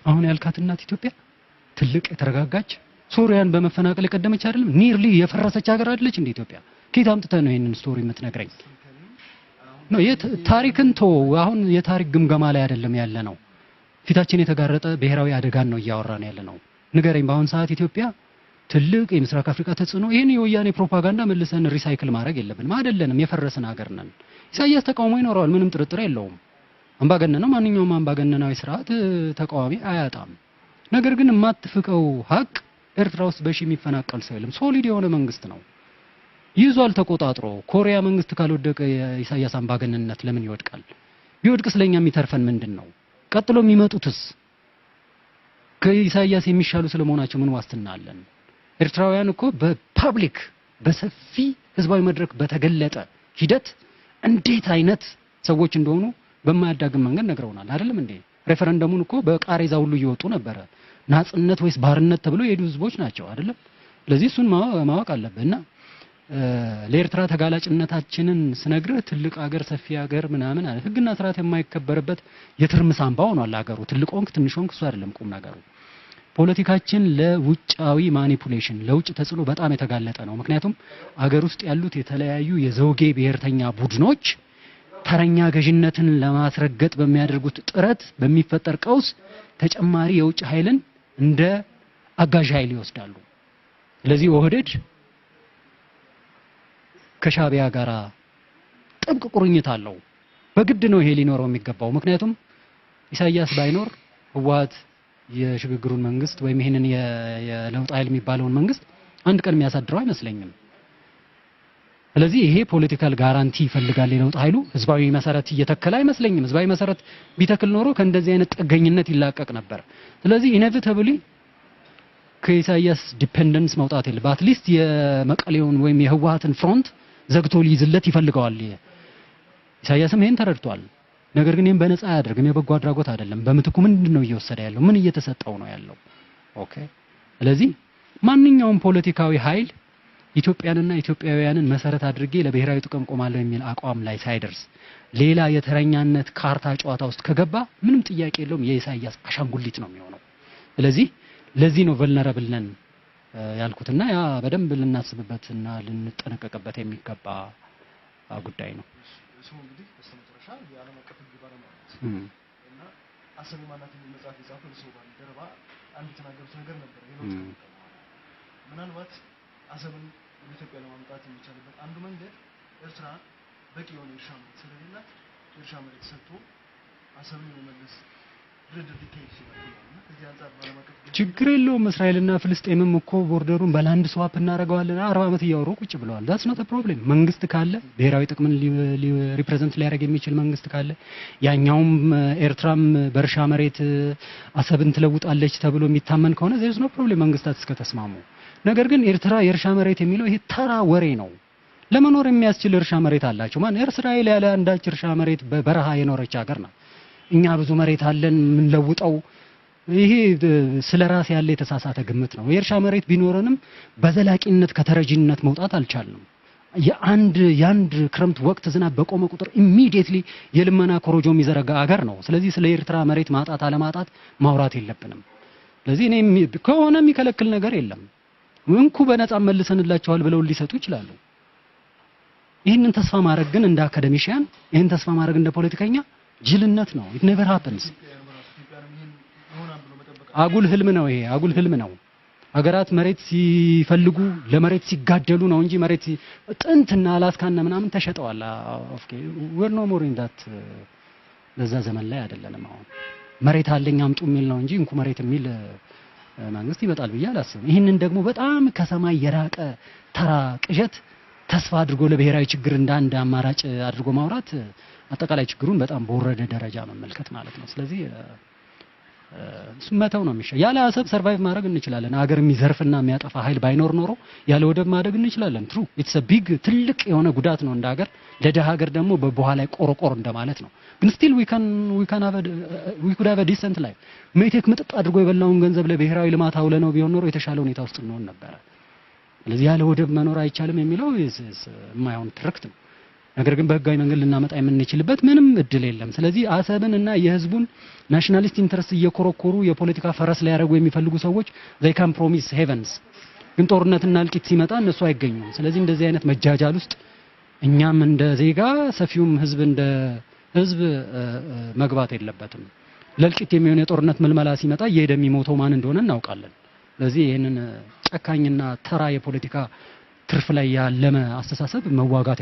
አሁን ያልካት እናት ኢትዮጵያ ትልቅ የተረጋጋች፣ ሶሪያን በመፈናቀል የቀደመች አይደለም? Nearly የፈረሰች ሀገር አይደለች እንደ ኢትዮጵያ? ከየት አምጥተህ ነው ይሄንን story የምትነግረኝ? ነው ታሪክን ቶ አሁን የታሪክ ግምገማ ላይ አይደለም ያለ ነው። ፊታችን የተጋረጠ ብሔራዊ አደጋን ነው እያወራን ያለ ነው። ንገረኝ፣ በአሁን ሰዓት ኢትዮጵያ ትልቅ የምስራቅ አፍሪካ ተጽዕኖ፣ ይህን የወያኔ ፕሮፓጋንዳ መልሰን recycle ማድረግ የለብንም። አይደለንም፣ የፈረስን ሀገር ነን። ኢሳያስ ተቃውሞ ይኖረዋል፣ ምንም ጥርጥር የለውም። አምባገነን ነው። ማንኛውም አምባገነናዊ ስርዓት ተቃዋሚ አያጣም። ነገር ግን የማትፍቀው ሀቅ ኤርትራ ውስጥ በሺ የሚፈናቀል ሰው የለም። Solid የሆነ መንግስት ነው ይዟል ተቆጣጥሮ። ኮሪያ መንግስት ካልወደቀ የኢሳያስ አምባገነንነት ለምን ይወድቃል? ቢወድቅስ ለኛ የሚተርፈን ምንድን ነው? ቀጥሎ የሚመጡትስ ከኢሳያስ የሚሻሉ ስለመሆናቸው ምን ዋስትና አለን? ኤርትራውያን እኮ በ public በሰፊ ህዝባዊ መድረክ በተገለጠ ሂደት እንዴት አይነት ሰዎች እንደሆኑ በማያዳግም መንገድ ነግረውናል። አይደለም እንዴ? ሬፈረንደሙን እኮ በቃሬዛ ሁሉ እየወጡ ነበረ። ናጽነት ወይስ ባርነት ተብሎ የሄዱ ህዝቦች ናቸው፣ አይደለም? ስለዚህ እሱን ማወቅ አለብህ። እና ለኤርትራ ተጋላጭነታችንን ስነግርህ ትልቅ ሀገር፣ ሰፊ ሀገር ምናምን አለ። ህግና ስርዓት የማይከበርበት የትርምስ አምባ ሆኗል ሀገሩ። ትልቅ ሆንክ ትንሽ ሆንክ እሱ አይደለም ቁም ነገሩ። ፖለቲካችን ለውጫዊ manipulation፣ ለውጭ ተጽዕኖ በጣም የተጋለጠ ነው። ምክንያቱም አገር ውስጥ ያሉት የተለያዩ የዘውጌ ብሔርተኛ ቡድኖች ተረኛ ገዥነትን ለማስረገጥ በሚያደርጉት ጥረት በሚፈጠር ቀውስ ተጨማሪ የውጭ ኃይልን እንደ አጋዥ ኃይል ይወስዳሉ። ስለዚህ ኦህዴድ ከሻቢያ ጋር ጥብቅ ቁርኝት አለው። በግድ ነው ይሄ ሊኖረው የሚገባው። ምክንያቱም ኢሳያስ ባይኖር ህወሓት የሽግግሩን መንግስት ወይም ይሄንን የለውጥ ኃይል የሚባለውን መንግስት አንድ ቀን የሚያሳድረው አይመስለኝም። ስለዚህ ይሄ political guarantee ይፈልጋል። የለውጥ ኃይሉ ህዝባዊ መሰረት እየተከለ አይመስለኝም። ህዝባዊ መሰረት ቢተክል ኖሮ ከእንደዚህ አይነት ጥገኝነት ይላቀቅ ነበር። ስለዚህ inevitably ከኢሳያስ dependence መውጣት የለበት። At least የመቀሌውን ወይም የህወሓትን front ዘግቶ ሊይዝለት ይፈልገዋል። ኢሳያስም ይሄን ተረድቷል። ነገር ግን ይሄን በነፃ አያደርግም። የበጎ አድራጎት አይደለም። በምትኩ ምንድን ነው እየወሰደ ያለው? ምን እየተሰጠው ነው ያለው? Okay። ስለዚህ ማንኛውም ፖለቲካዊ ኃይል ኢትዮጵያንና ኢትዮጵያውያንን መሰረት አድርጌ ለብሔራዊ ጥቅም ቆማለሁ የሚል አቋም ላይ ሳይደርስ ሌላ የተረኛነት ካርታ ጨዋታ ውስጥ ከገባ ምንም ጥያቄ የለውም የኢሳያስ አሻንጉሊት ነው የሚሆነው። ስለዚህ ለዚህ ነው vulnerable ነን ያልኩትና ያ በደንብ ልናስብበትና ልንጠነቀቅበት የሚገባ ጉዳይ ነው። እርስዎ እንግዲህ በስተመጨረሻ የዓለም አቀፍ ሕግ ባለሙያ ነዎት እና አሰብ የማን ናት የሚል መጽሐፍ የጻፈው እርስዎ ባልደረባ አንድ የተናገሩት ነገር ነበር። የለውጥ ከመጣ በኋላ ምናልባት አሰብን ወደ ኢትዮጵያ ለማምጣት የሚቻልበት አንዱ መንገድ ኤርትራ በቂ የሆነ የእርሻ መሬት ስለሌላት የእርሻ መሬት ሰጥቶ አሰብን የመመለስ ድርድር ሊካሄድ ይችላል ብለዋል። እና ከዚህ አንጻር በዓለም አቀፍ ሕግ ችግር የለውም። እስራኤልና ፍልስጤምም እኮ border ኡን በ land swap እናደርገዋለን 40 ዓመት እያወሩ ቁጭ ብለዋል። That's not problem። መንግስት ካለ፣ ብሔራዊ ጥቅምን represent ሊያደርግ የሚችል መንግስት ካለ፣ ያኛውም ኤርትራም በእርሻ መሬት አሰብን ትለውጣለች ተብሎ የሚታመን ከሆነ there's no problem መንግስታት እስከተስማሙ። ነገር ግን ኤርትራ የእርሻ መሬት የሚለው ይሄ ተራ ወሬ ነው። ለመኖር የሚያስችል እርሻ መሬት አላቸው። ማን እስራኤል ያለ አንዳች እርሻ መሬት በበረሃ የኖረች ሀገር ናት። እኛ ብዙ መሬት አለን የምንለውጠው፣ ይሄ ስለ ራስ ያለ የተሳሳተ ግምት ነው። የእርሻ መሬት ቢኖረንም በዘላቂነት ከተረጂነት መውጣት አልቻልንም። የአንድ ክረምት ወቅት ዝናብ በቆመ ቁጥር immediately የልመና ኮሮጆ የሚዘረጋ አገር ነው። ስለዚህ ስለ ኤርትራ መሬት ማጣት አለማጣት ማውራት የለብንም። ስለዚህ እኔ ከሆነ የሚከለክል ነገር የለም። እንኩ በነፃ መልሰንላቸዋል ብለው ሊሰጡ ይችላሉ። ይህንን ተስፋ ማድረግ ግን እንደ academician፣ ይህን ተስፋ ማድረግ እንደ ፖለቲከኛ ጅልነት ነው። It never happens። ኢትዮጵያውያን በራሱ ኢትዮጵያንም ይህን ይሆናል ብሎ መጠበቅ አጉል ህልም ነው ይሄ፣ አጉል ህልም ነው። ሀገራት መሬት ሲፈልጉ ለመሬት ሲጋደሉ ነው እንጂ መሬት ጥንትና አላስካና ምናምን ተሸጠዋል። Okay, we're no more in that፣ በዛ ዘመን ላይ አይደለንም። አሁን መሬት አለኝ አምጡ የሚል ነው እንጂ እንኩ መሬት የሚል መንግስት ይመጣል ብዬ አላስብም። ይህንን ደግሞ በጣም ከሰማይ የራቀ ተራ ቅዠት ተስፋ አድርጎ ለብሔራዊ ችግር እንደ አንድ አማራጭ አድርጎ ማውራት አጠቃላይ ችግሩን በጣም በወረደ ደረጃ መመልከት ማለት ነው። ስለዚህ እሱን መተው ነው የሚሻለው። ያለ አሰብ survive ማድረግ እንችላለን። አገር የሚዘርፍና የሚያጠፋ ኃይል ባይኖር ኖሮ ያለ ወደብ ማደግ እንችላለን። True, it's big ትልቅ የሆነ ጉዳት ነው እንደ ሀገር። ለደሃ ሀገር ደግሞ በበኋላ ላይ ቆረቆር እንደማለት ነው። ግን still we could have decent life። ሜቴክ ምጥጥ አድርጎ የበላውን ገንዘብ ለብሔራዊ ልማት አውለነው ቢሆን ኖሮ የተሻለ ሁኔታ ውስጥ እንሆን ነበረ። ስለዚህ ያለ ወደብ መኖር አይቻልም የሚለው የማይሆን ትርክት ነው። ነገር ግን በህጋዊ መንገድ ልናመጣ የምንችልበት ምንም እድል የለም። ስለዚህ አሰብን እና የህዝቡን nationalist interest እየኮረኮሩ የፖለቲካ ፈረስ ሊያደርጉ የሚፈልጉ ሰዎች they can promise heavens፣ ግን ጦርነትና እልቂት ሲመጣ እነሱ አይገኙም። ስለዚህ እንደዚህ አይነት መጃጃል ውስጥ እኛም እንደ ዜጋ ሰፊውም ህዝብ እንደ ህዝብ መግባት የለበትም። ለእልቂት የሚሆን የጦርነት ምልመላ ሲመጣ እየሄደ የሚሞተው ማን እንደሆነ እናውቃለን። ስለዚህ ይህንን ጨካኝና ተራ የፖለቲካ ትርፍ ላይ ያለመ አስተሳሰብ መዋጋት